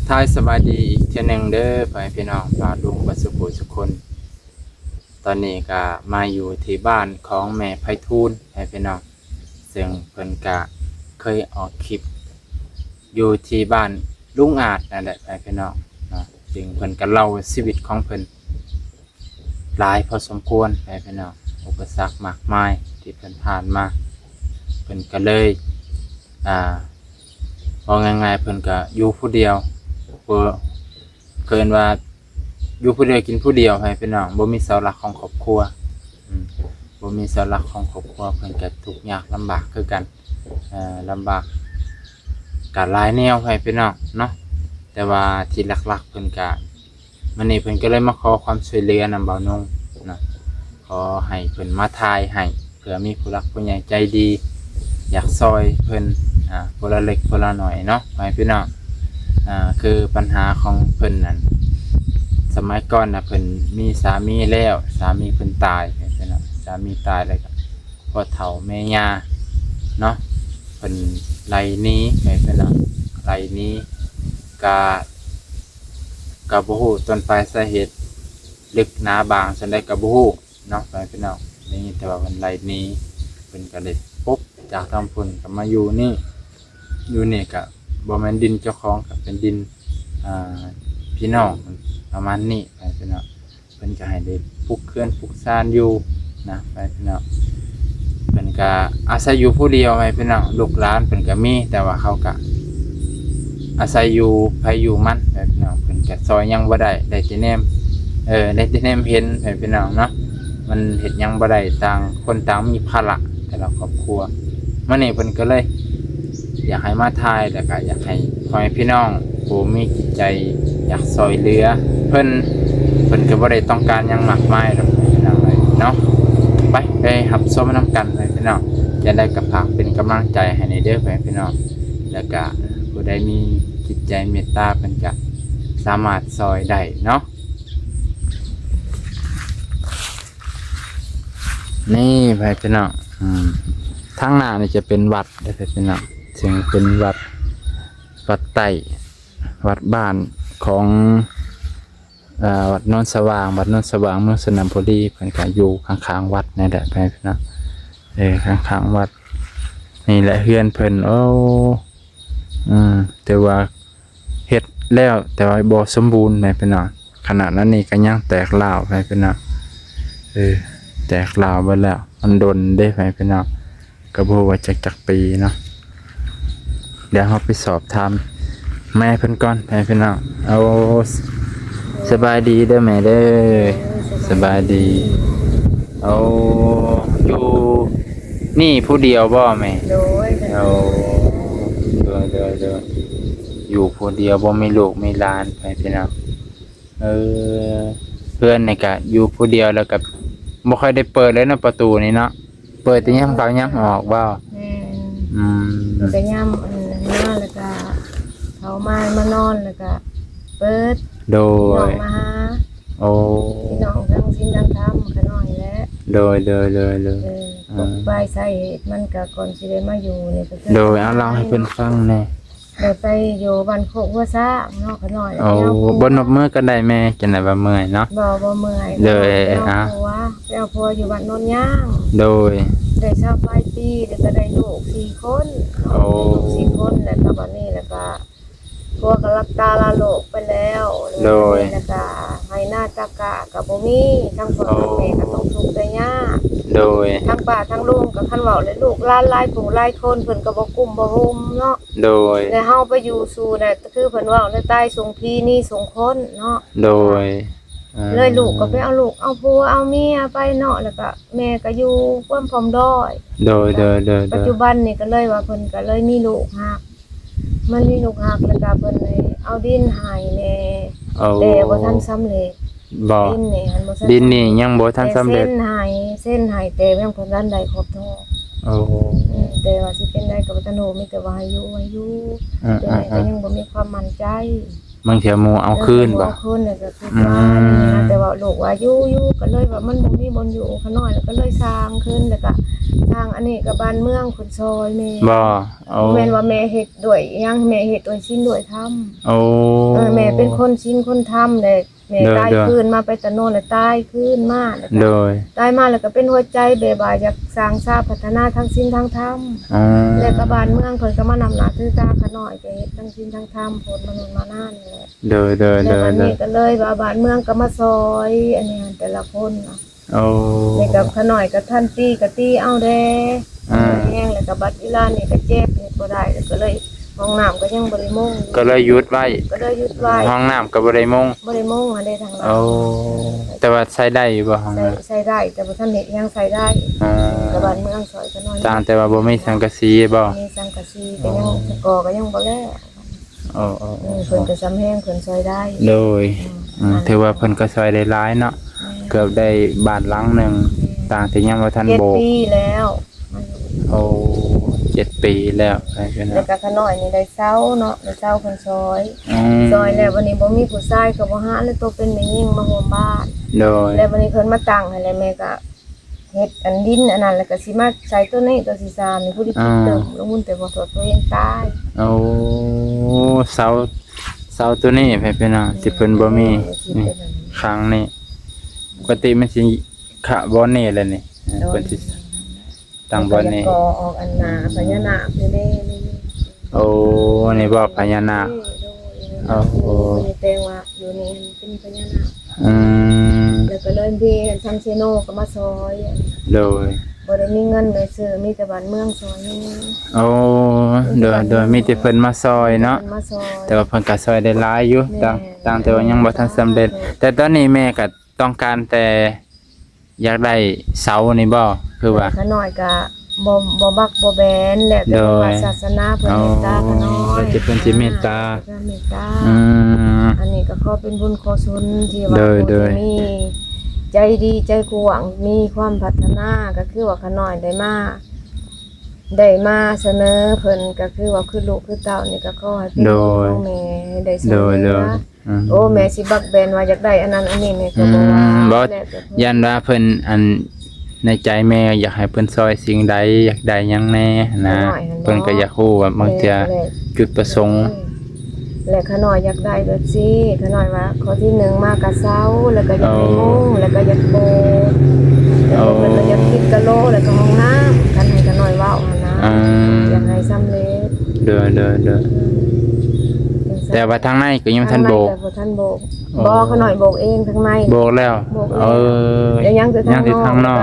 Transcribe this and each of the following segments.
ທັກທາຍສະບາຍດີອີກເທື່ອໜຶ່ງເດີ ພໍ່ແມ່ພີ່ນ້ອງປ້າລຸງເບິດສູ່ຜູ້ສູ່ຄົນ. ຕອນນີ້ກໍມາຢູ່ທີ່ບ້ານຂອງແມ່ໄພທູນ ພໍ່ແມ່ພີ່ນ້ອງ, ເຊິ່ງເພິ່ນກະເຄີຍອອກຄລິບຢູ່ທີ່ບ້ານລຸງອາດນັ້ນແຫຼະ ພໍ່ແມ່ພີ່ນ້ອງເນາະ, ເຊິ່ງເພິ່ນກະເລົ່າຊີວິດຂອງເພິ່ນ ຫຼາຍພໍສົມຄວນ ພໍ່ແມ່ພີ່ນ້ອງ, ອຸປະສັກມາກມາຍທີ່ເພິ່ນຜ່ານມາ. ເພິ່ນກໍເລີຍ ອ່າ ເວົ້າງ່າຍໆ ເພິ່ນກໍຢູ່ຜູ້ດຽວ, ເພິ່ນ ເອີ້ນວ່າຢູ່ຜູ້ດຽວກິນຜູ້ດຽວ ພໍ່ແມ່ພີ່ນ້ອງ, ບໍ່ມີເສົາຫຼັກຂອງຄອບຄົວ. ອືມ ບໍ່ມີເສົາຫຼັກຂອງຄອບຄົວ ເພິ່ນກໍທຸກຍາກລຳບາກຄືກັນ, ເອີ ລຳບາກກໍຫຼາຍແນວ ພໍ່ແມ່ພີ່ນ້ອງເນາະ, ແຕ່ວ່າທີ່ຫຼັກໆ ເພິ່ນກໍ ມື້ນີ້ເພິ່ນກໍເລີຍມາຂໍຄວາມຊ່ວຍເຫຼືອນຳບ່າວນົງເນາະ, ຂໍໃຫ້ເພິ່ນມາຖ່າຍໃຫ້ ເພື່ອມີຜູ້ຫຼັກຜູ້ໃຫຍ່ໃຈດີ ຢາກຊ່ອຍເພິ່ນ ອ່າ ຜູ້ລະເລັກຜູ້ລະໜ້ອຍເນາະ ພໍ່ແມ່ພີ່ນ້ອງ. ອ່າ ຄືບັນຫາຂອງເພິ່ນນັ້ນ ສະໄໝກ່ອນນະ ເພິ່ນມີສາມີແລ້ວ ສາມີເພິ່ນຕາຍ ພໍ່ແມ່ພີ່ນ້ອງ, ສາມີຕາຍແລ້ວກໍພໍ່ເຖົ້າແມ່ຍ່າເນາະ ເພິ່ນໄລ່ໜີ ພໍ່ແມ່ພີ່ນ້ອງ, ໄລ່ໜີ ກະ ກໍບໍ່ຮູ້ຕົ້ນປາຍສາເຫດ ເລິກໜາບາງສ່ຳໃດກໍບໍ່ຮູ້ເນາະ ພໍ່ແມ່ພີ່ນ້ອງ. ໄດ້ຍິນແຕ່ວ່າເພິ່ນໄລ່ໜີ ເພິ່ນກໍໄດ້ປົບຈາກທາງພຸ້ນກໍມາຢູ່ນີ້, ຢູ່ນີ້ກໍບໍ່ແມ່ນດິນເຈົ້າຂອງ ກໍເປັນດິນ ອ່າ ພີ່ນ້ອງປະມານນີ້ ພໍ່ແມ່ພີ່ນ້ອງ. ເພິ່ນກໍໃຫ້ໄດ້ປຸກເຮືອນປຸກຊານຢູ່ນະ ພໍ່ແມ່ພີ່ນ້ອງ. ເພິ່ນກໍອາໄສຢູ່ຜູ້ດຽວ ພໍ່ແມ່ພີ່ນ້ອງ, ລູກຫຼານເພິ່ນກໍມີ ແຕ່ວ່າເຂົາກໍອາໄສຢູ່ໃຜຢູ່ມັນ ພໍ່ແມ່ພີ່ນ້ອງ. ເພິ່ນກໍຊ່ອຍຫຍັງບໍ່ໄດ້ ໄດ້ແຕ່ແນມ ເອີ ໄດ້ແຕ່ແນມເຫັນ ພໍ່ແມ່ພີ່ນ້ອງເນາະ, ມັນເຮັດຫຍັງບໍ່ໄດ້, ຕ່າງຄົນຕ່າງມີພາລະແຕ່ລະຄອບຄົວ. ມື້ນີ້ເພິ່ນກໍເລີຍ ຢາກໃຫ້ມາຖ່າຍ ແລ້ວກະຢາກໃຫ້ພໍ່ແມ່ພີ່ນ້ອງຜູ້ມີຈິດໃຈຢາກຊ່ອຍເຫຼືອເພິ່ນ, ເພິ່ນກໍບໍ່ໄດ້ຕ້ອງການຫຍັງມາກມາຍດອກພີ່ນ້ອງເອີຍເນາະ. ໄປ ໄປຮັບຊົມນຳກັນເລີຍພີ່ນ້ອງ, ຈັ່ງໃດກໍຝາກເປັນກຳລັງໃຈໃຫ້ແດ່ເດີພໍ່ແມ່ພີ່ນ້ອງ, ແລ້ວກະຜູ້ໃດມີຈິດໃຈເມດຕາ ເພິ່ນກະສາມາດຊ່ອຍໄດ້ເນາະ. ນີ້ ພໍ່ແມ່ພີ່ນ້ອງ, ອືມ ທາງໜ້ານີ້ຈະເປັນວັດເດີພີ່ນ້ອງ, ເຊິ່ງເປັນວັດ ວັດໃຕ້ ວັດບ້ານຂອງ ເອີ ວັດໂນນສະຫວ່າງ, ວັດໂນນສະຫວ່າງ ເມືອງຊະນະບູລີ. ເພິ່ນກໍຢູ່ຂ້າງໆວັດນີ້ແຫຼະ ພໍ່ແມ່ພີ່ນ້ອງ, ເອີ ຂ້າງໆວັດນີ້ແຫຼະເຮືອນເພິ່ນ. ໂອ້ ອືມ ແຕ່ວ່າ ເຮັດແລ້ວແຕ່ວ່າບໍ່ສົມບູນ ແມ່ນພີ່ນ້ອງ, ຂະໜາດນັ້ນນີ້ກໍຍັງແຕກຮ້າວ ແມ່ນພີ່ນ້ອງ. ເອີ ແຕກຮ້າວເບິດແລ້ວ, ມັນດົນເດ້ ແມ່ນພີ່ນ້ອງ, ກໍບໍ່ຮູ້ວ່າຈັກ ຈັກປີເນາະ. ດຽວເຮົາໄປສອບຖາມແມ່ເພິ່ນກ່ອນ ແມ່ນພີ່ນ້ອງ. ໂອ້ ສະບາຍດີເດີແມ່ເດີ. ໂດຍ ສະບາຍດີ. ສະບາຍດີ. ໂອ້ ຢູ່ນີ້ຜູ້ດຽວບໍ່ແມ່? ໂດຍ. ໂອ້ ໂດຍ ໂດຍ ໂດຍ. ຢູ່ຜູ້ດຽວ ບໍ່ມີລູກມີຫຼານ ພໍ່ແມ່ພີ່ນ້ອງ. ເອີ ເຮືອນນີ້ກະຢູ່ຜູ້ດຽວ ແລ້ວກະບໍ່ຄ່ອຍໄດ້ເປີດເລີຍເນາະ ປະຕູນີ້ເນາະ, ເປີດແຕ່ຍາມເຂົ້າຍາມອອກບໍ່? ແມ່ນ. ອືມ ແລ້ວກະຍາມອັນນັ້ນມາ ແລ້ວກະເຂົ້າມາ ມານອນ ແລ້ວກະເປີດ. ໂດຍ. ພີ່ນ້ອງມາຫາ. ໂອ້ ພີ່ນ້ອງທາງສິນທາງທຳຂະນ້ອຍແຫຼະ. ໂດຍ ໂດຍ ໂດຍ ໂດຍ. ເອີ ອືມ ກົກປາຍສາເຫດມັນກະ ກ່ອນຊິໄດ້ມາຢູ່ນີ້ກໍຄື ໂດຍ ເອົາເລົ່າໃຫ້ເພິ່ນຟັງແດ່. ໄດ້ໄປຢູ່ບ້ານໂຄກຫົວຊ້າງເນາະ ຂະນ້ອຍ. ໂອ້ ແລ້ວ ບໍ່ນົບມືກັນໄດ້ແມ່ ຈັ່ງໃດວ່າເມື່ອຍເນາະ? ບໍ່ ບໍ່ເມື່ອຍ. ໂດຍ. ແລ້ວ ອ່າ ຜົວ ແລ້ວຜົວຢູ່ບ້ານໂນນຍາງ. ໂດຍ. ໄດ້ຊາວປາຍປີ ແລ້ວກໍໄດ້ລູກສີ່ຄົນ. ໂອ້ ໄດ້ລູກສີ່ຄົນ ແລ້ວກໍບັດນີ້ ແລ້ວກໍຜົວກໍລັກຕາລາໂລກໄປແລ້ວ. ໂດຍ. ແລ້ວກໍໄຮ່ນາຕາກະກໍບໍ່ມີ, ທັງພໍ່ ໂອ້ ທັງແມ່ກໍຕົກທຸກໄດ້ຍາກ. ໂດຍ. ທັງປ້າທັງລຸງກໍ ຄັນເວົ້າແລ້ວ ລູກຫຼານຫຼາຍຜູ້ຫຼາຍຄົນ ເພິ່ນກໍບໍ່ກຸ້ມບໍ່ຫຸ້ມເນາະ. ໂດຍ. ແລ້ວເຮົາໄປຢູ່ສູ່ນະ ຄືເພິ່ນເວົ້າແຫຼະ ຕາຍສົ່ງຜີໜີສົ່ງຄົນເນາະ. ໂດຍ. ເອີ ເລີຍລູກກໍໄປເອົາລູກເອົາຜົວເອົາເມຍໄປເນາະ, ແລ້ວກໍແມ່ກໍຢູ່ຄວາມຜອມດ້ອຍ. ໂດຍ ໂດຍ ໂດຍ ໂດຍ. ປັດຈຸບັນນີ້ກໍເລີຍວ່າເພິ່ນກໍເລີຍມີລູກຮັກ, ມັນມີລູກຮັກ ແລ້ວກໍເພິ່ນເອົາດິນໃຫ້ແດ່. ໂອ້ ແຕ່ບໍ່ທັນສຳເລັດ. ບໍ່ ດິນນີ້ຫັ້ນບໍ່ທັນ ດິນນີ້ຍັງບໍ່ທັນສຳເລັດ. ແຕ່ເຊັນໃຫ້ ເຊັນໃຫ້ ແຕ່ຍັງບໍ່ທັນໄດ້ຂອບທອງ. ໂອ້ ອືມ ແຕ່ວ່າຊິເປັນໃດກໍບໍ່ທັນຮູ້ ມີແຕ່ວ່າໃຫ້ຢູ່ ໃຫ້ຢູ່. ອືມ ແຕ່ແມ່ກໍຍັງບໍ່ມີຄວາມໝັ້ນໃຈ. ບາງເທື່ອໝູ່ເອົາຄືນບໍ່? ເອີ ໝູ່ເອົາຄືນ ແລ້ວກໍຄືນ ອືມ ວ່ານີ້ນະ ແຕ່ວ່າລູກວ່າຢູ່ ຢູ່ ກໍເລີຍວ່າມັນບໍ່ມີບ່ອນຢູ່ ຂະນ້ອຍ ແລ້ວກໍເລີຍສ້າງຄືນ ແລ້ວກໍສ້າງອັນນີ້ ກໍບ້ານເມືອງເພິ່ນຊ່ອຍແມ່ ບໍ່? ໂອ້ ບໍ່ແມ່ນວ່າແມ່ເຮັດດ້ວຍຫຍັງ ແມ່ເຮັດດ້ວຍສິນດ້ວຍທຳ. ໂອ້ ເອີ ແມ່ເປັນຄົນສິນຄົນທຳ ແລ້ວແມ່ ໂດຍ ຕາຍ ໂດຍ ຄືນມາ ໄປຕາໂນນ ແລ້ວຕາຍຄືນມາ ແລ້ວກໍ ໂດຍ ຕາຍມາ ແລ້ວກໍເປັນຫົວໃຈແບບວ່າຢາກສ້າງສາພັດທະນາທາງສິນທາງທຳ. ອໍ ແລ້ວກໍບ້ານເມືອງເພິ່ນກໍມານຳໜ້າຖືຕາຂະນ້ອຍ ກໍເຮັດທັງສິນທັງທຳ ໂພດມາໂນນມານານີ້ແຫຼະ. ໂດຍ ໂດຍ ແລ້ວ ໂດຍ ບັດນີ້ ໂດຍ ກໍເລີຍວ່າບ້ານເມືອງກໍມາຊ່ອຍ ອັນນີ້ແຕ່ລະຄົນນະ. ໂອ້ ແລ້ວກໍຂະນ້ອຍກໍທັນຕີກໍຕີເອົາແດ່ ອືມ ແຮງ ແລ້ວກໍບັດເວລານີ້ກໍເຈັບ ເຮັດບໍ່ໄດ້ ແລ້ວກໍເລີຍ ຫ້ອງນ້ຳກໍຍັງບໍ່ໄດ້ມຸງ ກໍເລີຍຢຸດໄວ້ ກໍເລີຍຢຸດໄວ້ ຫ້ອງນ້ຳກໍບໍ່ໄດ້ມຸງ ບໍ່ໄດ້ມຸງຫັ້ນເດ້ທາງ ໂອ້ ເຮົາ ແຕ່ວ່າໃຊ້ໄດ້ຢູ່ບໍ່ຫ້ອງນ້ຳ? ໃຊ້ ໃຊ້ໄດ້ ແຕ່ບໍ່ທັນເຮັດຫຍັງໃຊ້ໄດ້. ອໍ ກໍບ້ານເມືອງຊ່ອຍຂະນ້ອຍ ຕ່າງແຕ່ວ່າບໍ່ມີສັງກະສີບໍ່? ມີສັງກະສີ ອໍ ກໍຍັງ ສະກໍກໍຍັງບໍ່ແລ້ວ. ໂອ້ ໂອ້ ໂອ້ ເອີ ເພິ່ນກໍຊ່ຳແຮງເພິ່ນຊ່ອຍໄດ້ ໂດຍ ອືມ ອືມ ຖືວ່າເພິ່ນກໍຊ່ອຍໄດ້ຫຼາຍເນາະ ແມ່ນ ເກືອບໄດ້ບ້ານຫຼັງໜຶ່ງ ແມ່ນ ຕ່າງແຕ່ຍັງບໍ່ທັນໂບກ ເຈັດປີແລ້ວ ໂອ້ ເຈັດປີແລ້ວ ແລ້ວກໍຂະນ້ອຍນີ້ໄດ້ເຊົ່າເນາະ ໄດ້ເຊົ່າເພິ່ນຊ່ອຍ ອືມ ຊ່ອຍແລ້ວ ບັດນີ້ບໍ່ມີຜູ້ຊາຍກໍບໍ່ຫາ ແລ້ວໂຕເປັນແມ່ຍິງມາຮ່ວມບ້ານ ໂດຍ ແລ້ວບັດນີ້ເພິ່ນມາຕັ້ງໃຫ້ ແລ້ວແມ່ກໍ ເຮັດອັນດິນອັນນັ້ນ ແລ້ວກໍຊິມາໃສ່ໂຕນີ້ ໂຕທີສາມນີ້ ຜູ້ທີ່ ອ່າ ຄິດຕື່ມລົງທຶນ ແຕ່ບໍ່ໂທດໂຕເອງຕາຍ. ໂອ້ ເສົາ ເສົາໂຕນີ້ ແມ່ນພີ່ນ້ອງ ທີ່ເພິ່ນບໍ່ມີ ເອີ ຄິດ ນີ້ ອັນນັ້ນ ຄັ້ງນີ້ ປົກກະຕິມັນຊິຂະບ່ອນນີ້ແຫຼະນີ້ ໂດຍ ເພິ່ນຊິຕັ້ງບ່ອນນີ້ ແລ້ວກໍຢາກກໍ່ອອກອັນໜ້າ ອືມ ພະຍານາກນີ້ແຫຼະນີ້. ໂອ້ ນີ້ບໍ່ພະຍານາກ ໂດຍ ໂອ້ ແຕ່ງວ່າ ຢູ່ນີ້ເປັນພະຍານາກ ອືມ ແລ້ວກໍເລີຍມີທາງເຊໂນກໍມາຊ່ອຍ ໂດຍ ບໍ່ໄດ້ມີເງິນໄດ້ຊື້ ມີແຕ່ບ້ານເມືອງຊ່ອຍ ໂອ້ ໂດຍ ໂດຍ ມີແຕ່ເພິ່ນມາຊ່ອຍເນາະ ເພິ່ນມາຊ່ອຍ ແຕ່ວ່າເພິ່ນກໍຊ່ອຍໄດ້ຫຼາຍຢູ່ ແມ່ນ ຕ່າງ ຕ່າງແຕ່ວ່າຍັງບໍ່ທັນສຳເລັດ ແຕ່ຕອນນີ້ແມ່ກໍຕ້ອງການແຕ່ ຢາກໄດ້ເສົານີ້ບໍ່? ຄືວ່າ ຂະນ້ອຍກະບໍ່ ບໍ່ບັກບໍ່ແບນ ແລ້ວແຕ່ ໂດຍ ວ່າສາສະໜາເພິ່ນເມດຕາຂະນ້ອຍ ໂອ້ ແລ້ວແຕ່ເພິ່ນຊິເມດຕາ ແລ້ວແຕ່ເພິ່ນເມດຕາ ອືມ ອັນນີ້ກໍຂໍເປັນບຸນກຸສົນທີ່ວ່າ ໂດຍ ໂດຍ ຜູ້ທີ່ມີໃຈດີໃຈກວ້າງ ມີຄວາມປາດຖະໜາ ກໍຄືວ່າຂະນ້ອຍໄດ້ມາ ໄດ້ມາສະເໜີເພິ່ນ ກໍຄືວ່າຄືລູກຄືເຕົ້ານີ້ ກໍຂໍໃຫ້ເປັນ ໂດຍ ບຸນຂອງແມ່ ໃຫ້ໄດ້ຊ່ວຍ ໂດຍ ເຫຼືອ ໂດຍ ອືມ ໂອ້ ແມ່ຊິບັກແບນວ່າຢາກໄດ້ອັນນັ້ນອັນນີ້ ແມ່ກໍບໍ່ວ່າ ອືມ ບໍ່ ແລ້ວແຕ່ເພິ່ນ ຢ້ານວ່າເພິ່ນ ອັນ ໃນໃຈແມ່ຢາກໃຫ້ເພິ່ນຊ່ອຍສິ່ງໃດ ຢາກໄດ້ຫຍັງແດ່ນະ ເພິ່ນກໍຢາກຮູ້ວ່າບາງເທື່ອ ແລະ ແລະ ຈຸດປະສົງ ແລະ ຂະນ້ອຍຢາກໄດ້ແບບຊີ້ ຂະນ້ອຍວ່າຂໍ້ທີໜຶ່ງມາກະເຊົາ ແລ້ວກໍຢາກໄດ້ມຸ້ງ ໂອ້ ແລ້ວກໍຢາກໂບກ ແລ້ວກໍ ໂອ້ ເພິ່ນກໍຢາກຕິດກະໂຫຼ ແລ້ວກໍຫ້ອງນ້ຳ ຄັນໃຫ້ຂະນ້ອຍເວົ້າຫັ້ນນະ ອ່າ ຢາກໃຫ້ສຳເລັດ ໂດຍ ໂດຍ ໂດຍ ອືມ ແຕ່ວ່າທາງໃນກໍຍັງບໍ່ທັນໂບກ ທາງໃນກໍບໍ່ທັນໂບກ ໂອ້ ບໍ່ ຂະນ້ອຍໂບກເອງທາງໃນ ໂບກແລ້ວ ໂບກແລ້ວ ເອີ ແຕ່ຍັງແຕ່ທາງນອກ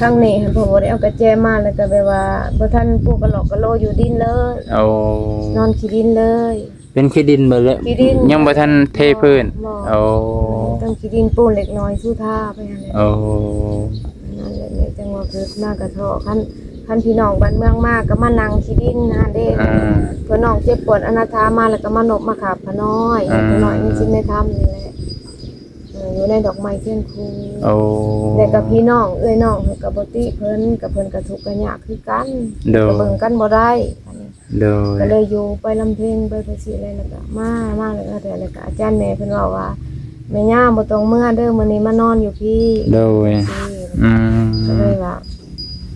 ທາງນີ້ຫັ້ນເພິ່ນບໍ່ໄດ້ເອົາກະແຈມາ ແລ້ວກໍແບບວ່າບໍ່ທັນປູກກະຫຼອກກະໂຫຼຢູ່ດິນເລີຍ ໂອ້ ນອນຂີ້ດິນເລີຍ ເປັນຂີ້ດິນເບິດເລີຍ ຂີ້ດິນ ຍັງບໍ່ທັນເທພື້ນ ບໍ່ ໂອ້ ຕ້ອງຂີ້ດິນປູນເລັກນ້ອຍ ຊຸທາໄປຫັ້ນແຫຼະ ໂອ້ ນັ້ນແຫຼະ ແມ່ຈັ່ງວ່າເກີດມາກະທໍ້ ຄັນ ຄັນພີ່ນ້ອງບ້ານເມືອງມາກໍມານັ່ງຂີ້ດິນຫັ້ນເດ້ ອ່າ ເພື່ອນ້ອງເຈັບປວດອະນາຖາມາ ແລ້ວກໍມານົບມາຂາບຂະນ້ອຍ ອ່າ ຂະນ້ອຍມີສິນໃນທຳນີ້ແຫຼະ ເອີ ຢູ່ໃນດອກໄມ້ທຽນຄູ່ ໂອ້ ແລ້ວກໍພີ່ນ້ອງເອື້ອຍນ້ອງເພິ່ນກໍບໍ່ຕິເພິ່ນ ກໍເພິ່ນກໍທຸກກໍຍາກຄືກັນ ໂດຍ ກໍເບິ່ງກັນບໍ່ໄດ້ ໂດຍ ກໍເລີຍຢູ່ໄປລຳເພັງໄປໄປຊີ້ແຫຼະ ແລ້ວກໍມາ ມາແລ້ວກໍ ແລ້ວກໍອາຈານແມ່ເພິ່ນເວົ້າວ່າ ແມ່ຍ່າບໍ່ຕ້ອງເມືອເດີ ມື້ນີ້ມານອນຢູ່ພີ້ ໂດຍ ອືມ ກໍເລີຍວ່າ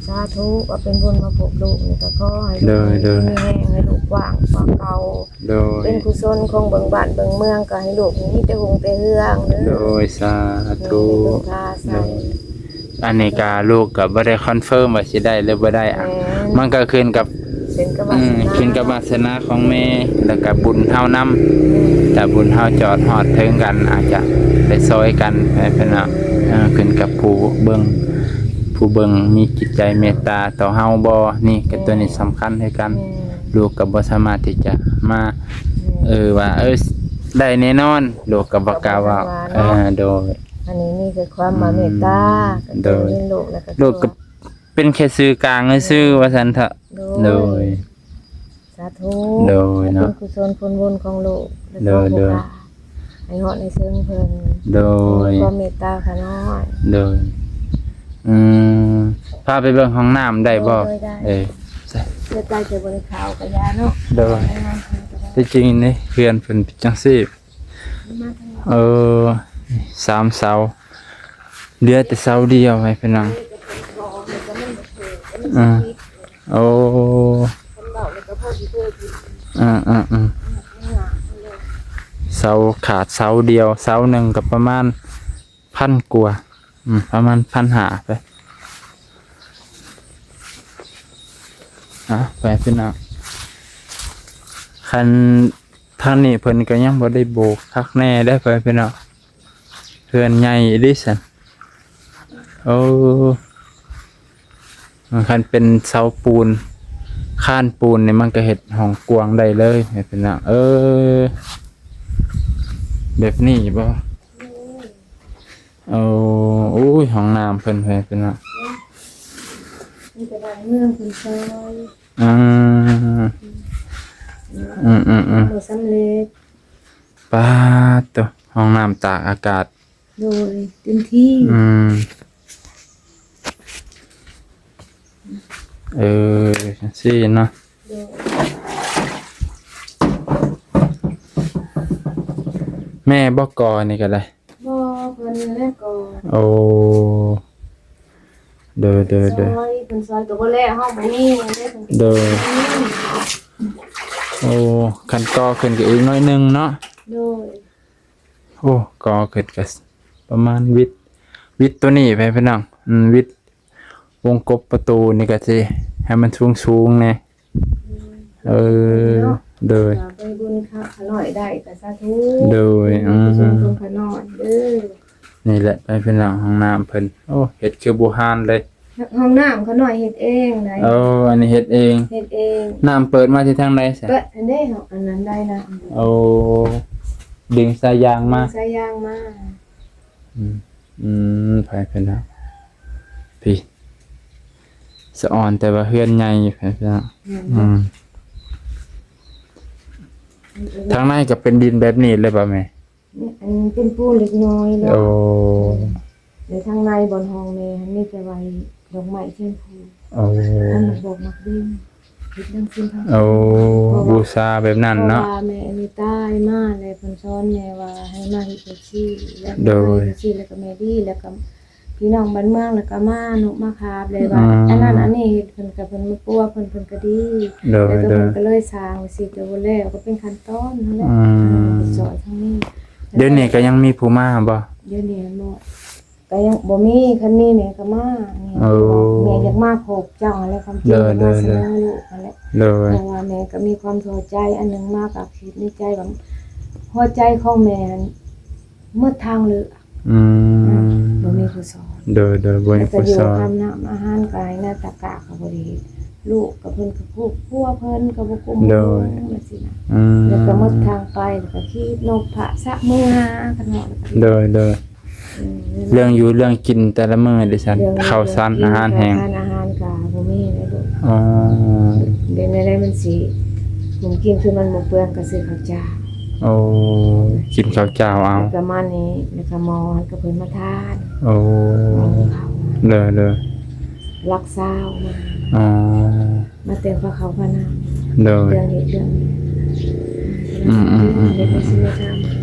ສາທຸ ວ່າເປັນບຸນມາພົບລູກນີ້ ກໍຂໍໃຫ້ລູກ ໂດຍ ໂດຍ ມີແຮງ ໃຫ້ລູກກວ້າງກວ່າເກົ່າ ໂດຍ ເປັນກຸສົນຂອງເບິ່ງບ້ານເບິ່ງເມືອງ ກໍໃຫ້ລູກມີແຕ່ຮຸ່ງແຕ່ເຮືອງເດີ ໂດຍ ສາທຸ ໂດຍ ອັນນີ້ກໍລູກກໍບໍ່ໄດ້ຄອນເຟີມວ່າຊິໄດ້ຫຼືບໍ່ໄດ້ ແມ່ນ ມັນກໍຂຶ້ນກັບ ຂຶ້ນກັບ ອືມ ວາສະໜາ ຂຶ້ນກັບວາສະໜາຂອງແມ່ ແລ້ວກໍບຸນເຮົານຳ ອືມ ຖ້າບຸນເຮົາຈອດຮອດເຖິງກັນ ອາດຈະໄດ້ຊ່ອຍກັນ ເອີ ເພິ່ນວ່າ ເອີ ຂຶ້ນກັບຜູ້ເບິ່ງ ຜູ້ເບິ່ງມີຈິດໃຈເມດຕາຕໍ່ເຮົາບໍ່ ນີ້ກໍ ແມ່ນ ຕົວນີ້ສຳຄັນຄືກັນ ແມ່ນ ລູກກໍບໍ່ສາມາດທີ່ຈະມາ ແມ່ນ ເອີ ວ່າ ເອີ ໄດ້ແນ່ນອນ ລູກກໍບໍ່ກ້າເວົ້າ ກໍບໍ່ກ້າເວົ້າເນາະ ເອີ ໂດຍ ອັນນີ້ມີແຕ່ຄວາມວ່າເມດຕາ ອືມ ກໍ ໂດຍ ເປັນລູກ ແລ້ວກໍ ລູກກໍເປັນແຄ່ສື່ກາງຊື່ໆ ວ່າຊັ້ນເຖາະ ໂດຍ ໂດຍ ສາທຸ ໂດຍເນາະ ເປັນກຸສົນຜົນບຸນຂອງລູກ ແລະ ໂດຍ ຂອງຜູ້ ໂດຍ ຂ້າ ໃຫ້ຮອດໃຫ້ເຖິງເພິ່ນ ໂດຍ ຄວາມເມດຕາຂ້ານ້ອຍ ໂດຍ ອືມ ພາໄປເບິ່ງຫ້ອງນ້ຳໄດ້ບໍ່? ໂດຍ ໄດ້ ເອີ ເຮັດໄດ້ ແຕ່ບໍ່ໄດ້ເຂົ້າກໍຢ່າເນາະ ໂດຍ ແຕ່ຈິງນີ້ເຮືອນເພິ່ນເປັນຈັ່ງຊີ້ ເອີ ສາມເສົາ ເຫຼືອແຕ່ເສົາດຽວໃຫ້ພີ່ນ້ອງ. ເອີ ໂອ້ ເອີໆໆ ເສົາຂາດເສົາດຽວ ເສົາໜຶ່ງກໍປະມານພັນກວ່າ ອືມ ປະມານພັນຫ້າໄປ. ອ່ະ ໄປພີ່ນ້ອງ ຄັນ ທາງນີ້ເພິ່ນກໍຍັງບໍ່ໄດ້ໂບກຄັກແນ່ເດ້ ພໍ່ແມ່ພີ່ນ້ອງ ເຮືອນໃຫຍ່ອີ່ຫຼີຊັ້ນ. ໂອ້ ຄັນເປັນເສົາປູນ ຄານປູນນີ້ ມັນກໍເຮັດຫ້ອງກວ້າງໄດ້ເລີຍ ພໍ່ແມ່ພີ່ນ້ອງ. ເອີ ແບບນີ້ບໍ່? ໂອ້ ໂອ້ຍ ຫ້ອງນ້ຳເພິ່ນ ພໍ່ແມ່ພີ່ນ້ອງ. ມີແຕ່ບ້ານເມືອງເພິ່ນຊ່ອຍ ອືມ ອືມໆໆ ບໍ່ສຳເລັດ. ປາດໂທ້ ຫ້ອງນ້ຳຕາກອາກາດ ໂດຍ ເຕັມທີ່ ອືມ ເອີ ຈັ່ງຊີ້ເນາະ ໂດຍ. ແມ່ບໍ່ກໍ່ນີ້ກໍໄດ້? ບໍ່ ເພິ່ນແຫຼະກໍ່ ໂອ້ ໂດຍໆໆ ຊ່ອຍ ເພິ່ນຊ່ອຍກໍບໍ່ແລ້ວ ເຮົາບໍ່ມີເດ້ ໂດຍ ໂອ້ ຄັນກໍ່ຂຶ້ນກໍອີກໜ້ອຍໜຶ່ງເນາະ ໂດຍ. ໂອ້ ກໍ່ຂຶ້ນກໍປະມານວິດ ວິດໂຕນີ້ໄປພີ່ນ້ອງ ອືມ ວິດວົງກົບປະຕູນີ້ກໍຊິໃຫ້ມັນສູງໆແດ່ ເອີ ໂດຍ ໄປບຸນຂ້າຂະນ້ອຍໄດ້ກໍສາທຸ ໂດຍ ອືມ ຂະນ້ອຍເດີ. ນີ້ແຫຼະ ໄປພີ່ນ້ອງ ຫ້ອງນ້ຳເພິ່ນ ໂອ້ ເຮັດຄືບູຮານເລີຍ. ຫ້ອງນ້ຳຂະນ້ອຍເຮັດເອງໄດ໋ ເອີ ອັນນີ້ເຮັດເອງ ເຮັດເອງ. ນ້ຳເປີດມາທີ່ທາງໃດຊະ? ເປີດອັນເດ້ ອັນນັ້ນໄດ້ນະ ໂອ້ ດຶງສາຍຢາງມາ ດຶງສາຍຢາງມາ ອືມ ອືມ ໄປເພິ່ນນະ ພີ້ ສະອອນແຕ່ວ່າເຮືອນໃຫຍ່ ໄປເພິ່ນນະ ແມ່ນ ອືມ ທາງໃນກໍເປັນດິນແບບນີ້ເລີຍບໍ່ແມ່? ອັນເປັນປູນເລັກນ້ອຍເນາະ ໂອ້ ແລະທາງໃນບ່ອນຫ້ອງແມ່ຫັ້ນມີແຕ່ໄວ້ດອກໄມ້ທຽນພູ ໂອ້ ອັນໝາກບອກໝາກເບັນ ເຮັດໜັງສືພາ ໂອ້ ບູຊາແບບນັ້ນເນາະ ເພາະວ່າແມ່ອັນນີ້ຕາຍມາ ແລະເພິ່ນສອນແມ່ວ່າໃຫ້ມາເຮັດຈັ່ງຊີ້ ແລ້ວ ໂດຍ ເຮັດຈັ່ງຊີ້ ແລ້ວກໍແມ່ດີ ແລ້ວກໍ ພີ່ນ້ອງບ້ານເມືອງ ແລ້ວກໍມານຸມາຄາບ ແລ້ວວ່າ ອືມ ອັນນັ້ນອັນນີ້ເຮັດ ເພິ່ນກໍ ເພິ່ນມາປົວເພິ່ນ ເພິ່ນກໍດີ ໂດຍ ແລ້ວກໍ ໂດຍ ເພິ່ນກໍເລີຍສ້າງຊິ ແຕ່ບໍ່ແລ້ວ ກໍເປັນຂັ້ນຕອນຫັ້ນແຫຼະ ອືມ ເພິ່ນກໍຊ່ອຍທາງນີ້. ດຽວນີ້ກໍຍັງມີຜູ້ມາບໍ່? ດຽວນີ້ບໍ່ ກໍຍັງບໍ່ມີ ຄັນມີແມ່ກໍມາ ແມ່ ໂອ້ ແມ່ຢາກມາພົບເຈົ້າຫັ້ນແຫຼະ ຄວາມຈິງ ໂດຍ ຢາກມາສະເໜີ ໂດຍ ລູກຫັ້ນແຫຼະ ໂດຍ ເພາະວ່າແມ່ກໍມີຄວາມທໍ້ໃຈອັນໜຶ່ງ ມາກໍຄິດໃນໃຈວ່າ ຫົວໃຈຂອງແມ່ຫັ້ນໝົດທາງເລືອກ ອືມ ບໍ່ມີຜູ້ສອນ ໂດຍ ໂດຍ ບໍ່ມີຜູ້ສອນ ແລ້ວກໍຢູ່ຄຳນ້ຳອາຫານກໍໃຫ້ນາຕາກະກໍບໍ່ໄດ້ເຮັດ ລູກກໍເພິ່ນກໍຄອບຄົວເພິ່ນກໍບໍ່ກຸ້ມ ໂດຍ ແບບຊີ້ນະ ອືມ ແລ້ວກໍໝົດທາງໄປ ແລ້ວກໍຂີ່ນົກພະສະມືຫາກັນເນາະ ໂດຍ ໂດຍ ອືມ ເລື່ອງຢູ່ເລື່ອງກິນແຕ່ລະມື້ເດຊັ້ນ ເລື່ອງຢູ່ ເຂົ້າສານ ເລື່ອງກິນ ອາຫານແຫ້ງ ເຂົ້າສານອາຫານກໍບໍ່ມີແລ້ວລູກ ອໍ ເປັນແນວໃດມັນຊິ ມັນກິນຄືມັນບໍ່ເປືອງ ກໍຊື້ເຂົ້າເຈົ້າ ໂອ້ ກິນເຂົ້າເຈົ້າເອົາ ແລ້ວກໍມານີ້ ແລ້ວກໍໝໍຫັ້ນກໍເພິ່ນມາທານ ໂອ້ ໝໍເຂົ້າ ເດີໆ ຫຼັກຊາວມາ ອໍ ມາແຕ່ງພາເຂົ້າພານ້ຳ ໂດຍ ເລື່ອງເຮັດເລື່ອງ ອືມໆໆ ເຮັດໃຫ້ຊິມາຖາມ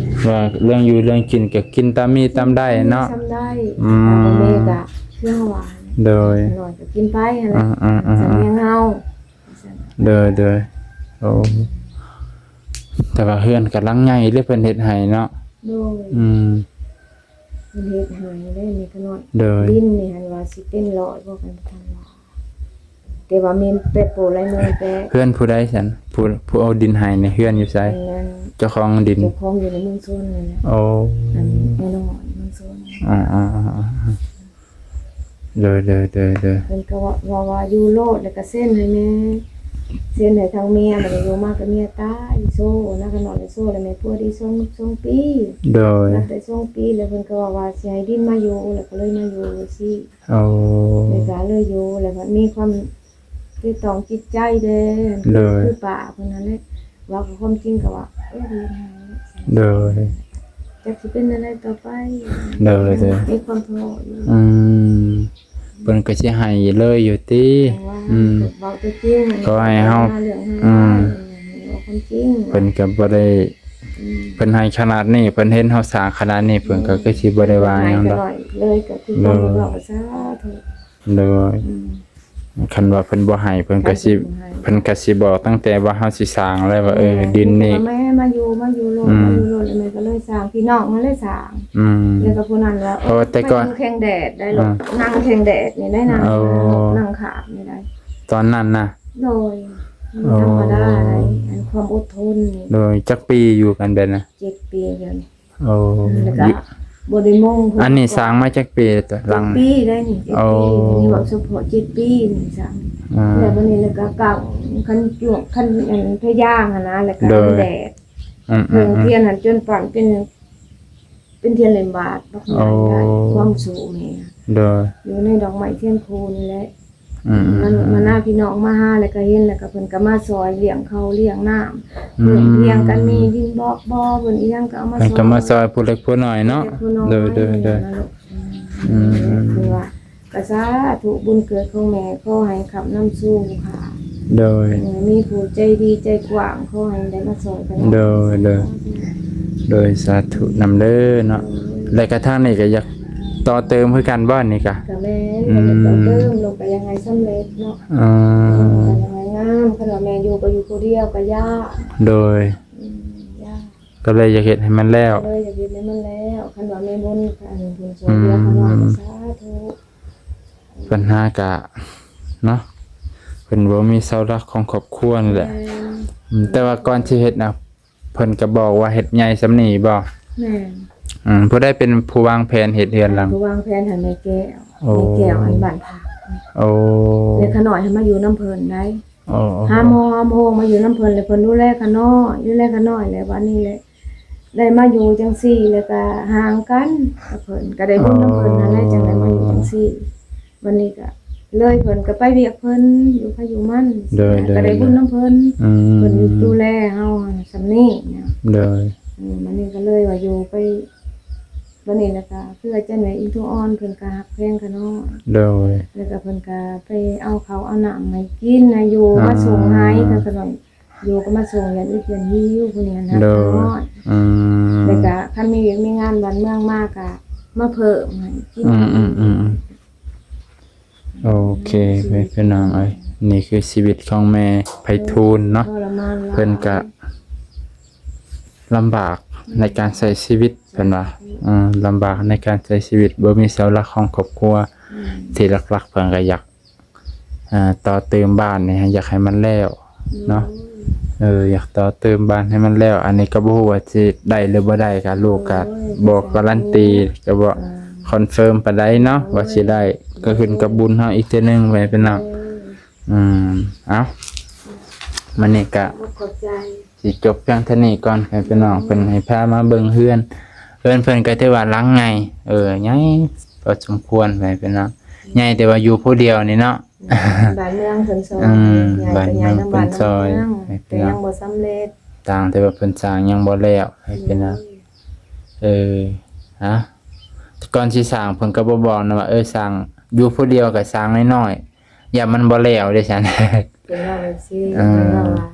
ວ່າເລື່ອງຢູ່ເລື່ອງກິນກໍກິນຕາມມີຕາມໄດ້ເນາະ ຕາມມີຕາມໄດ້ ອືມ ຕາມມີກໍຄືເຮົາວ່າ ໂດຍ ໜ້ອຍກໍກິນໄປຫັ້ນແຫຼະ ອືມໆໆໆ ສຳນຽງເຮົາ ໂດຍ ໂດຍ ໂອ້ ແຕ່ວ່າເຮືອນກໍຫຼັງໃຫຍ່ເດ້ ເພິ່ນເຮັດໃຫ້ເນາະ ໂດຍ ອືມ ເພິ່ນເຮັດໃຫ້ເດ້ ນີ້ຂະໜາດ ໂດຍ ດິນນີ້ຫັ້ນວ່າຊິເປັນຮ້ອຍບໍ່ ຄັນທັນວ່າ ແຕ່ວ່າແມ່ນແປະໂປະລາຍມືແປະ ເຮືອນຜູ້ໃດຊັ້ນ? ຜູ້ ຜູ້ເອົາດິນໃຫ້ນີ້ ເຮືອນຢູ່ໃສ? ອັນນັ້ນ ເຈົ້າຂອງດິນ ເຈົ້າຂອງຢູ່ໃນເມືອງຊົນນີ້ແຫຼະ ໂອ້ ອັນນ້ອຍໆ ເມືອງຊົນ ອໍໆໆ ໂດຍ ໂດຍ ໂດຍ ໂດຍ ເພິ່ນກໍເວົ້າ ເວົ້າວ່າຢູ່ໂລດ ແລ້ວກໍເຊັນໃຫ້ແມ່ ເຊັນໃຫ້ທາງເມຍ ບັດນີ້ຢູ່ມາກໍເມຍຕາຍ ໂຊນະ ຂະໜອດໂຊ ແລ້ວແມ່ປົວໄດ້ສອງ ສອງປີ ໂດຍ ນັບໄດ້ສອງປີ ແລ້ວເພິ່ນກໍເວົ້າວ່າຊິໃຫ້ດິນມາຢູ່ ແລ້ວກໍເລີຍມາຢູ່ຊີ້ ໂອ້ ແລ້ວກໍເລີຍຢູ່ ແລ້ວກໍມີຄວາມຕິດຕ້ອງຈິດໃຈແດ່ ໂດຍ ຄືປ້າເພິ່ນນັ້ນແຫຼະ ເວົ້າກັບຄວາມຈິງກໍວ່າ ເອີ ບໍ່ຢາກໃຫ້ ໂດຍ ຈັກຊິເປັນແນວໃດຕໍ່ໄປ ໂດຍ ໂດຍ ມີຄວາມທໍ້ຢູ່ ອືມ ເພິ່ນກໍຊິໃຫ້ເລີຍຢູ່ຕິ ແຕ່ວ່າ ອືມ ເວົ້າຕົວຈິງ ຂໍໃຫ້ເຮົາ ເລື່ອງໃຫ້ ອືມ ເວົ້າຄວາມຈິງ ເພິ່ນກໍບໍ່ໄດ້ ເພິ່ນໃຫ້ຂະໜາດນີ້ ເພິ່ນເຫັນເຮົາສ້າງຂະໜາດນີ້ ເພິ່ນກໍຄືຊິບໍ່ໄດ້ວ່າຫຍັງດອກ. ເລີຍກໍຄືຄວາມເວົ້າສາທຸ. ໂດຍ ອືມ ຄັນວ່າເພິ່ນບໍ່ໃຫ້ ເພິ່ນກໍຊິ ເພິ່ນກໍຊິບອກຕັ້ງແຕ່ວ່າເຮົາຊິສ້າງແລ້ວວ່າ ເອີ ດິນນີ້ ແມ່ມາຢູ່ ມາຢູ່ໂລດ ອືມ ມາຢູ່ໂລດ ແລ້ວແມ່ກໍເລີຍສ້າງ ພີ່ນ້ອງມາເລີຍສ້າງ. ອືມ ແລ້ວກໍຜູ້ນັ້ນວ່າ ເອີ ເພາະວ່າແຕ່ກ່ອນ ໄປນັ່ງແຂ່ງແດດໄດ້ ອືມ ນັ່ງແຂ່ງແດດນີ້ໄດ້ ນັ່ງ ໂອ້ ນັ່ງຂາບນີ້ໄດ້ ຕອນນັ້ນນະ. ໂດຍ ມັນທຳມະດາໄດ໋ ອັນຄວາມອົດທົນນີ້. ໂດຍ ຈັກປີຢູ່ກັນແບບນັ້ນ? ເຈັດປີດຽວນີ້. ໂອ້ ແລ້ວກໍບໍ່ໄດ້ມຸງ. ອັນນີ້ສ້າງມາຈັກປີແລ້ວ? ຫຼັງ ເຈັດປີໄດ໋ນີ້ ເຈັດປີ. ໂອ້ ນີ້ເວົ້າສະເພາະເຈັດປີນີ້ສ້າງ. ອ່າ ແລ້ວບັດນີ້ ແລ້ວກໍກາງ ຄັນ ຄັນ ອັນ ພະຍາງຫັ້ນນະ ແລ້ວກໍ ໂດຍ ແດດ ອືມ ເພິ່ງທຽນຫັ້ນ ຈົນປານເປັນ ເປັນທຽນເຫຼັ້ມບາດ ບັກໃຫຍ່ໄດ້. ໂອ້ ຄວາມສູ້ແມ່ ໂດຍ ຢູ່ໃນດອກໄມ້ທຽນຄູນີ້ແຫຼະ. ອືມໆໆ ມັນມານາພີ່ນ້ອງມາຫາ ແລ້ວກໍເຫັນ ແລ້ວກໍເພິ່ນກໍມາຊ່ອຍລ້ຽງເຂົ້າລ້ຽງນ້ຳ ອືມ ເພິ່ນພຽງກັນມີດິນບອກບໍ່ ເພິ່ນອີຫຍັງກໍເອົາມາ ເພິ່ນກໍມາຊ່ອຍ ຊ່ອຍຜູ້ເລັກຜູ້ນ້ອຍເນາະ. ຜູ້ເລັກຜູ້ນ້ອຍ ໂດຍໆໆ ເພິ່ນວ່າ ອືມ ເພິ່ນວ່າ ກໍສາທຸ ບຸນເກີດຂອງແມ່ ຂໍໃຫ້ຄ້ຳນຳສູ່ຜູ້ຂ້າ. ໂດຍ ເອີ ມີຜູ້ໃຈດີໃຈກວ້າງ ຂໍໃຫ້ໄດ້ມາຊ່ອຍກັນ. ໂດຍ ໂດຍ ໂດຍ ສາທຸນຳເດີເນາະ. ແລະກະທາງນີ້ກະຢາກຕໍ່ເຕີມຄືກັນບໍ່ນີ້ກະ? ກະແມ່ນ ອືມ ກະຢາກຕໍ່ເຕີມ ລູກກະຢາກໃຫ້ສຳເລັດເນາະ. ອໍ ກະຢາກໃຫ້ງາມ ຄັນວ່າແມ່ຢູ່ກະຢູ່ຜູ້ດຽວກະຍາກ. ໂດຍ ອືມ ຍາກ ກໍເລີຍຢາກເຮັດໃຫ້ມັນແລ້ວ ກໍເລີຍຢາກເຮັດໃຫ້ມັນແລ້ວ. ຄັນວ່າມີບຸນ ອັນບຸນຊ່ວຍເຫຼືອ ອືມ ຂ້ານ້ອຍ ສາທຸ. ບັນຫາກະເນາະ ເພິ່ນບໍ່ມີເສົາຫຼັກຂອງຄອບຄົວນີ້ແຫຼະ. ແມ່ນ ອືມ ແຕ່ວ່າກ່ອນຊິເຮັດນະ ເພິ່ນກໍບອກວ່າເຮັດໃຫຍ່ສ່ຳນີ້ບໍ່? ແມ່ນ ອືມ ຜູ້ໃດເປັນຜູ້ວາງແຜນເຮັດເຮືອນຫຼັງ? ຜູ້ວາງແຜນຫັ້ນແມ່ແກ້ວ. ໂອ້ ແມ່ແກ້ວ ອັນບ້ານພັກ. ໂອ້ ແລ້ວຂ້ານ້ອຍຫັ້ນມາຢູ່ນຳເພິ່ນໄດ໋. ໂອ້ ຫາໝໍຫາໂຮງມາຢູ່ນຳເພິ່ນ ແລ້ວເພິ່ນດູແລຂ້ານ້ອຍ ດູແລຂ້ານ້ອຍ ແລ້ວບັດນີ້ແຫຼະ ໄດ້ມາຢູ່ຈັ່ງຊີ້ ແລ້ວກະຫ່າງກັນກັບເພິ່ນ ກະໄດ້ບຸນນຳເພິ່ນຫັ້ນແຫຼະ ອໍ ຈັ່ງໄດ້ມາຢູ່ຈັ່ງຊີ້. ບັດນີ້ກະເລີຍ ເພິ່ນກະໄປວຽກເພິ່ນ ຢູ່ໃຜຢູ່ມັນ. ໂດຍ ກະໄດ້ບຸນນຳເພິ່ນ. ອືມ ເພິ່ນຢູ່ດູແລເຮົາສ່ຳນີ້ນະ. ໂດຍ ອືມ ບັດນີ້ກະເລີຍວ່າຢູ່ໄປ ບັດນີ້ແລ້ວກະຄືອາຈານແມ່ອິນທຸອ່ອນ ເພິ່ນກະຮັກແພງຂະນ້ອຍ. ໂດຍ ແລ້ວກະເພິ່ນກະໄປເອົາເຂົ້າເອົານ້ຳໃຫ້ກິນ ໃຫ້ຢູ່ ມາສົ່ງໃຫ້ຂະນ້ອຍ. ຢູ່ກໍມາສົ່ງ ຢ້ານອຶດຢ້ານຫິວ ຜູ້ນີ້ຫັ້ນນະ. ໂດຍ ອືມ ແລ້ວກະຄັນມີວຽກມີງານບ້ານເມືອງມາກະມາເພີ່ມໃຫ້ກິນ. ອືມໆໆໆ ໂອເຄ ພີ່ນ້ອງເອີຍ ນີ້ຄືຊີວິດຂອງແມ່ໄພທູນເນາະ. ໂອ້ ເພິ່ນກະລຳບາກໃນການໃຊ້ຊີວິດ ເພິ່ນວ່າ ລຳບາກໃນການໃຊ້ຊີວິດ ບໍ່ມີເສົາຫຼັກຂອງຄອບຄົວ. ອືມ ທີ່ຫຼັກໆ ເພິ່ນກະຢາກ ອ່າ ຕໍ່ເຕີມບ້ານນີ້ ຢາກໃຫ້ມັນແລ້ວເນາະ. ໂດຍ ເອີ ຢາກຕໍ່ເຕີມບ້ານໃຫ້ມັນແລ້ວ. ອັນນີ້ກໍບໍ່ຮູ້ວ່າຊິໄດ້ຫຼືບໍ່ໄດ້ ກະລູກກະ ໂດຍ ບໍ່ກາຣັນຕີ ກະບໍ່ ອ່າ ຄອນເຟີມປານໃດເນາະ ໂດຍ ວ່າຊິໄດ້. ໂດຍ ກໍຂຶ້ນກັບບຸນເຮົາອີກເທື່ອໜຶ່ງ ໄປເປັນນຳ. ໂດຍ ອືມ ເອົ້າ ມື້ນີ້ກະ ຂອບໃຈ ຊິຈົບພຽງເທົ່ານີ້ກ່ອນ ໃຫ້ພີ່ນ້ອງເພິ່ນໃຫ້ພາມາເບິ່ງເຮືອນ. ເຮືອນເພິ່ນກໍຖືວ່າຫຼັງໃຫຍ່ ເອີ ໃຫຍ່ພໍສົມຄວນ ໃຫ້ພີ່ນ້ອງ ໃຫຍ່ແຕ່ວ່າຢູ່ຜູ້ດຽວນີ້ເນາະ. ບ້ານເມືອງເພິ່ນຊ່ອຍ ອືມ ຍ້າຍໄປຍ້າຍນຳບ້ານນຳເມືອງ ແຕ່ຍັງບໍ່ສຳເລັດ ຕ່າງແຕ່ວ່າເພິ່ນສ້າງຍັງບໍ່ແລ້ວ ໃຫ້ພີ່ນ້ອງ. ໂດຍ ເອີ ຮະ ກ່ອນຊິສ້າງເພິ່ນກໍບໍ່ບອກນະວ່າ ເອີ ສ້າງຢູ່ຜູ້ດຽວກໍສ້າງນ້ອຍໆ ຢ້ານມັນບໍ່ແລ້ວເດ້ຊັ້ນ. ເພິ່ນເວົ້າແບບຊີ້ ເອີ ເພິ່ນເວົ້າວ່າ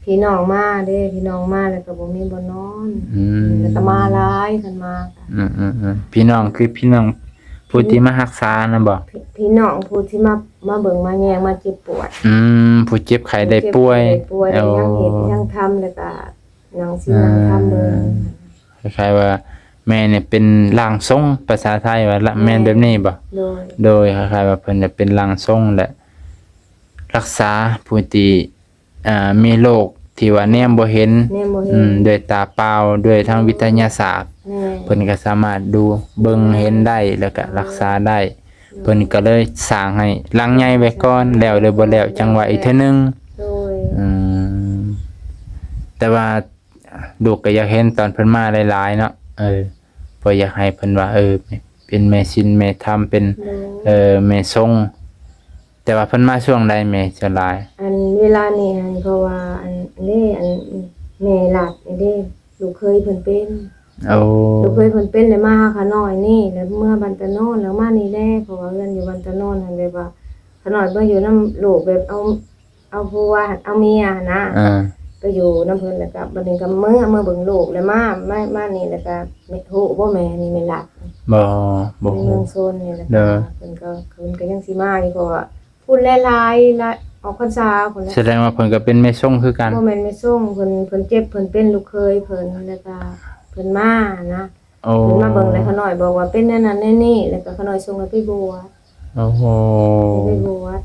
ພີ່ນ້ອງມາເດ້ ພີ່ນ້ອງມາແລ້ວກໍບໍ່ມີບ່ອນນອນ. ອືມ ແລ້ວກໍມາຫຼາຍ ຄັນມາ ອືມໆໆ ພີ່ນ້ອງຄືພີ່ນ້ອງຜູ້ທີ່ມາຮັກສານະບໍ? ພີ່ ພີ່ນ້ອງຜູ້ທີ່ມາ ມາເບິ່ງມາແຍງ ມາເຈັບປວດ. ອືມ ຜູ້ເຈັບໄຂ້ໄດ້ປ່ວຍ ຜູ້ເຈັບໄຂ້ໄດ້ປ່ວຍ ໂອ້ ຍັງເຮັດຍັງທຳ ແລ້ວກໍ ນັ່ງຊິນັ່ງທຳເບິ່ງ ອ່າ ຄ້າຍໆວ່າແມ່ນີ້ເປັນຮ່າງຊົງ ພາສາໄທວ່າ ໂດຍ ແມ່ນແບບນີ້ບໍ່? ໂດຍ ໂດຍ ຄ້າຍໆວ່າເພິ່ນຈະເປັນຮ່າງຊົງ ແລະ ລັກສາຜູ້ທີ່ ອ່າ ມີໂລກທີ່ວ່າແນມບໍ່ເຫັນ ແນມບໍ່ເຫັນ ອືມ ດ້ວຍຕາເປົ່າ ດ້ວຍທາງ ໂດຍ ວິທະຍາສາດ ແມ່ນ ເພິ່ນກໍສາມາດດູເບິ່ງເຫັນໄດ້ ແລ້ວກໍ ໂດຍ ລັກສາໄດ້. ໂດຍ ເພິ່ນກໍເລີຍສ້າງໃຫ້ຫຼັງໃຫຍ່ໄວ້ກ່ອນ ແລ້ວຫຼືບໍ່ແລ້ວຈັ່ງວ່າອີກເທື່ອໜຶ່ງ. ໂດຍ ອືມ ແຕ່ວ່າລູກກໍຢາກເຫັນຕອນເພິ່ນມາຫຼາຍໆເນາະ ເອີ ເພາະຢາກໃຫ້ເພິ່ນວ່າ ເອີ ເປັນແມ່ສິນແມ່ທຳ ເປັນ ໂດຍ ເອີ ແມ່ຊົງ. ແຕ່ວ່າເພິ່ນມາຊ່ວງໃດແມ່ສ່ວນຫຼາຍ? ອັນເວລານີ້ຫັ້ນ ເພາະວ່າອັນນີ້ ອັນແມ່ລັດນີ້ເດ້ ລູກເຂີຍເພິ່ນເປັນ. ໂອ້ ລູກເຂີຍເພິ່ນເປັນ ແລ້ວມາຫາຂ້ານ້ອຍນີ້ ແລ້ວເມືອບ້ານຕາໂນນ ແລ້ວມານີ້ແດ່ ເພາະວ່າເຮືອນຢູ່ບ້ານຕາໂນນຫັ້ນ ແບບວ່າຂ້ານ້ອຍມາຢູ່ນຳລູກ ແບບເອົາ ເອົາຜົວ ເອົາເມຍຫັ້ນນະ. ອ່າ ກໍຢູ່ນຳເພິ່ນ ແລ້ວກໍບັດນີ້ກໍເມືອ ເມືອເບິ່ງລູກ ແລ້ວມາ ມາ ມານີ້ ແລ້ວກໍແມ່ ຮູ້ບໍ່ແມ່ນີ້ແມ່ນລັດ ບໍ່ ບໍ່ ໃນເມືອງຊົນນີ້ ແລ້ວກໍເພິ່ນກໍ ເພິ່ນກໍຍັງຊິມາຢູ່ ເພາະວ່າພຸ້ນແຫຼະ ຫຼາຍ ຫຼາຍ ອອກພັນສາພຸ້ນແຫຼະ. ສະແດງວ່າເພິ່ນກໍເປັນແມ່ຊົງຄືກັນ? ບໍ່ແມ່ນແມ່ຊົງ ເພິ່ນ ເພິ່ນເຈັບ ເພິ່ນເປັນລູກເຂີຍເພິ່ນ ແລ້ວກໍເພິ່ນມານະ. ໂອ້ ເພິ່ນມາເບິ່ງ ແລ້ວຂ້ານ້ອຍບອກວ່າເປັນແນວນັ້ນແນວນີ້ ແລ້ວກໍຂ້ານ້ອຍສົ່ງໃຫ້ໄປບວດ. ໂອ້ໂຫ ໄປບວດ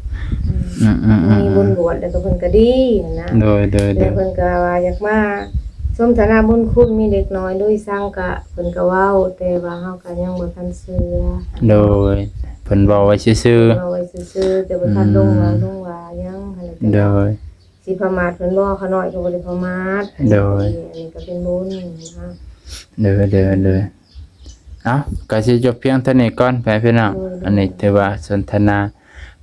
ອືມ ອືມໆໆ ມີບຸນບວດ ແລ້ວກໍເພິ່ນກໍດີຫັ້ນນະ. ໂດຍ ໂດຍ ໂດຍ ແລ້ວເພິ່ນກໍວ່າຢາກມາສົມທະນາບຸນຄຸນ ມີເດັກນ້ອຍໂດຍສັງກະ ເພິ່ນກໍເວົ້າ ແຕ່ວ່າເຮົາກໍຍັງບໍ່ທັນເຊື່ອ. ໂດຍ ເພິ່ນເວົ້າໄວ້ຊື່ໆ ເວົ້າໄວ້ຊື່ໆ ແຕ່ບໍ່ທັນລົງວ່າ ອືມ ລົງວ່າຫຍັງຫັ້ນແຫຼະ. ໂດຍ ຊິປະໝາດເພິ່ນບໍ່? ຂ້ານ້ອຍກໍບໍ່ໄດ້ປະໝາດ. ໂດຍ ອັນນີ້ກໍເປັນບຸນນະ. ໂດຍ ໂດຍ ໂດຍ ເອົ້າ ກໍຊິຈົບພຽງເທົ່ານີ້ກ່ອນ ແມ່ພີ່ນ້ອງ. ໂດຍ ໂດຍ ອັນນີ້ຖືວ່າສົນທະນາ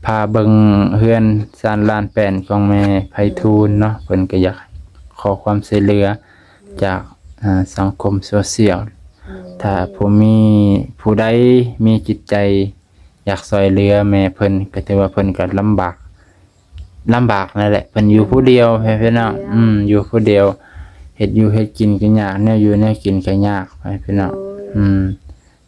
ພາເບິ່ງເຮືອນຊານລານແປນຂອງແມ່ໄພທູນເນາະ. ໂດຍ ເພິ່ນກໍຢາກຂໍຄວາມຊ່ວຍເຫຼືອ ໂດຍ ຈາກ ອ່າ ສັງຄົມໂຊຊຽວ. ໂດຍ ຖ້າຜູ້ມີ ຜູ້ໃດມີຈິດໃຈ ຢາກຊ່ວຍເຫຼືອແມ່ເພິ່ນ ກໍຖືວ່າເພິ່ນກໍລຳບາກ ລຳບາກນັ້ນແຫຼະ. ເພິ່ນຢູ່ຜູ້ດຽວ ເພິ່ນຢູ່ຜູ້ດຽວ ແມ່ພີ່ນ້ອງ. ອືມ ຢູ່ຜູ້ດຽວ ເຮັດຢູ່ເຮັດກິນກໍຍາກ ແນວຢູ່ແນວກິນກໍຍາກ ແມ່ພີ່ນ້ອງ. ໂດຍ ອືມ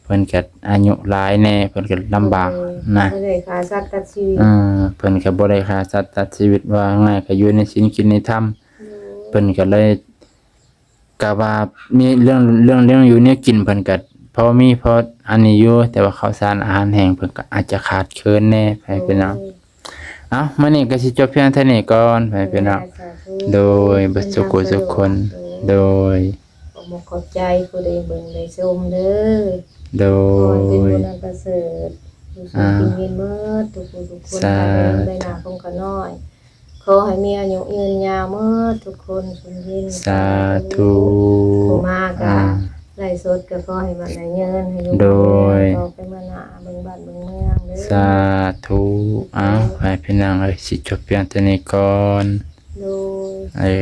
ເພິ່ນກໍອາຍຸຫຼາຍແດ່ ເພິ່ນກໍລຳບາກ ໂດຍ ນະ ບໍ່ໄດ້ຂ້າສັດຕັດຊີວິດ. ເອີ ເພິ່ນກໍບໍ່ໄດ້ຂ້າສັດຕັດຊີວິດ ວ່າງ່າຍກໍຢູ່ໃນສິນກິນໃນທຳ. ໂດຍ ເພິ່ນກໍເລີຍ ກະວ່າມີເລື່ອງ ເລື່ອງ ເລື່ອງຢູ່ແນວກິນ ເພິ່ນກະພໍມີພໍອັນນີ້ຢູ່ ແຕ່ວ່າເຂົ້າສານອາຫານແຫ້ງ ເພິ່ນກະອາດຈະຂາດເຂີນແດ່ ພໍ່ແມ່ພີ່ນ້ອງ. ໂດຍ ເອົ້າ ມື້ນີ້ກະຊິຈົບພຽງເທົ່ານີ້ກ່ອນ ພໍ່ແມ່ພີ່ນ້ອງ. ໂດຍ ສາທຸ ໂດຍ ເບິດສູ່ຜູ້ສູ່ຄົນ ໂດຍ ໂດຍ ຂໍຂອບໃຈຜູ້ໃດເບິ່ງໄດ້ຊົມເດີ. ໂດຍ ຂໍໃຫ້ເປັນບຸນອັນປະເສີດ ຢູ່ສຸກກິນເຢັນເໝິດທຸກຜູ້ທຸກຄົນ ສາທຸ ໄປເດີ ໄປໜ້າຄົງຂະນ້ອຍ ຂໍໃຫ້ມີອາຍຸຍືນຍາວເໝິດທຸກຄົນ ຊຸມຍິນ ສາທຸ ຜູ້ມາກະ ອ່າ ໄລຟ໌ສົດກະຂໍໃຫ້ໝັ້ນໃຫ້ຍືນ ໃຫ້ຢູ່ ໂດຍ ຕໍ່ໄປເມືອໜ້າ ເບິ່ງບ້ານເບິ່ງເມືອງເດີ ສາທຸ ໂດຍ ອ້າວ ພໍ່ແມ່ພີ່ນ້ອງເອີຍ ຊິຈົບພຽງເທົ່ານີ້ກ່ອນ ໂດຍ ເອີ